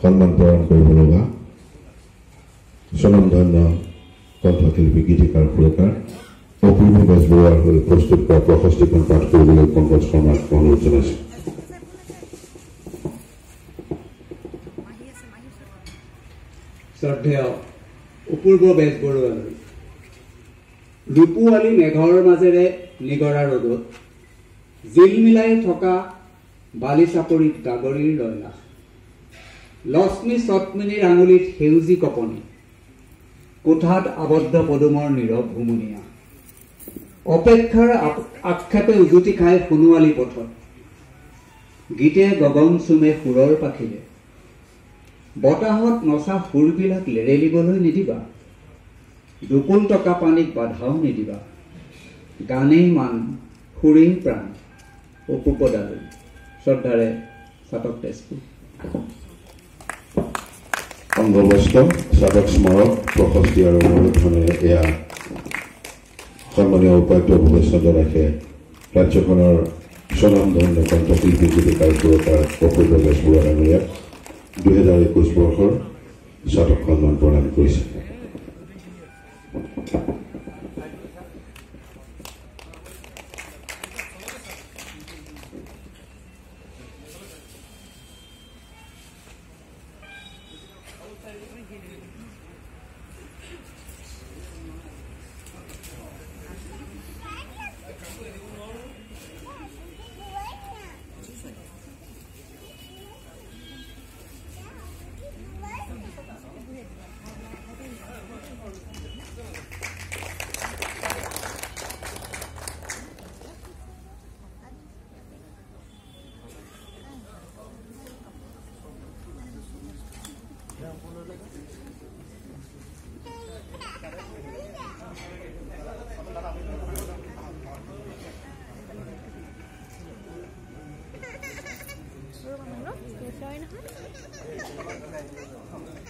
সন্মান প্ৰদান কৰিব লগা স্বনামধন্য কণ্ঠশিল্পী, গীতিকাৰ, সুৰকাৰ অপূৰ্ব বেজবৰুৱাৰ হৈ প্ৰস্তুত কৰা প্ৰশস্তিখন পাঠ কৰিবলৈ পংকজ শৰ্মাক অনুৰোধ জনাইছো। শ্ৰদ্ধেয় অপূৰ্ব বেজবৰুৱালৈ। ৰূপোৱালী মেঘৰ মাজেৰে নিগৰা ৰ'দত জিলমিলাই থকা বালি চাপৰিত গাগৰিৰ লয়লাস, লক্ষ্মী চটমিনীৰ আঙুলিত সেউজী কপনি, কোঠাত আবদ্ধ পদুমৰ নীৰৱ হুমুনিয়া, অপেক্ষাৰ আক্ষেপে উজুতি খাই সোণোৱালী পথত, গীতে গগন চুমে সুৰৰ পাখিলে, বতাহত নচা সুৰবিলাক লেৰেলিবলৈ নিদিবা, দুকুল টকা পানীক বাধাও নিদিবা, গানেই মান সুৰেই প্ৰাণ। অপূৰ্বদালৈ শ্ৰদ্ধাৰে চাতক তেজপুৰ। অংগবস্ত্ৰ, চাতক স্মাৰক, প্ৰশস্তি আৰু অনুৰোধনেৰে এয়া সন্মানীয় উপায়ুক্ত ভৱেশ চন্দ্ৰ দাসে ৰাজ্যখনৰ স্বনামধন্য কণ্ঠশিল্পী, গীতিকাৰ, সুৰকাৰ অপূৰ্ব বেজবৰুৱা ডাঙৰীয়াক 2021 বৰ্ষৰ চাতক সন্মান প্ৰদান কৰিছে। নহয়।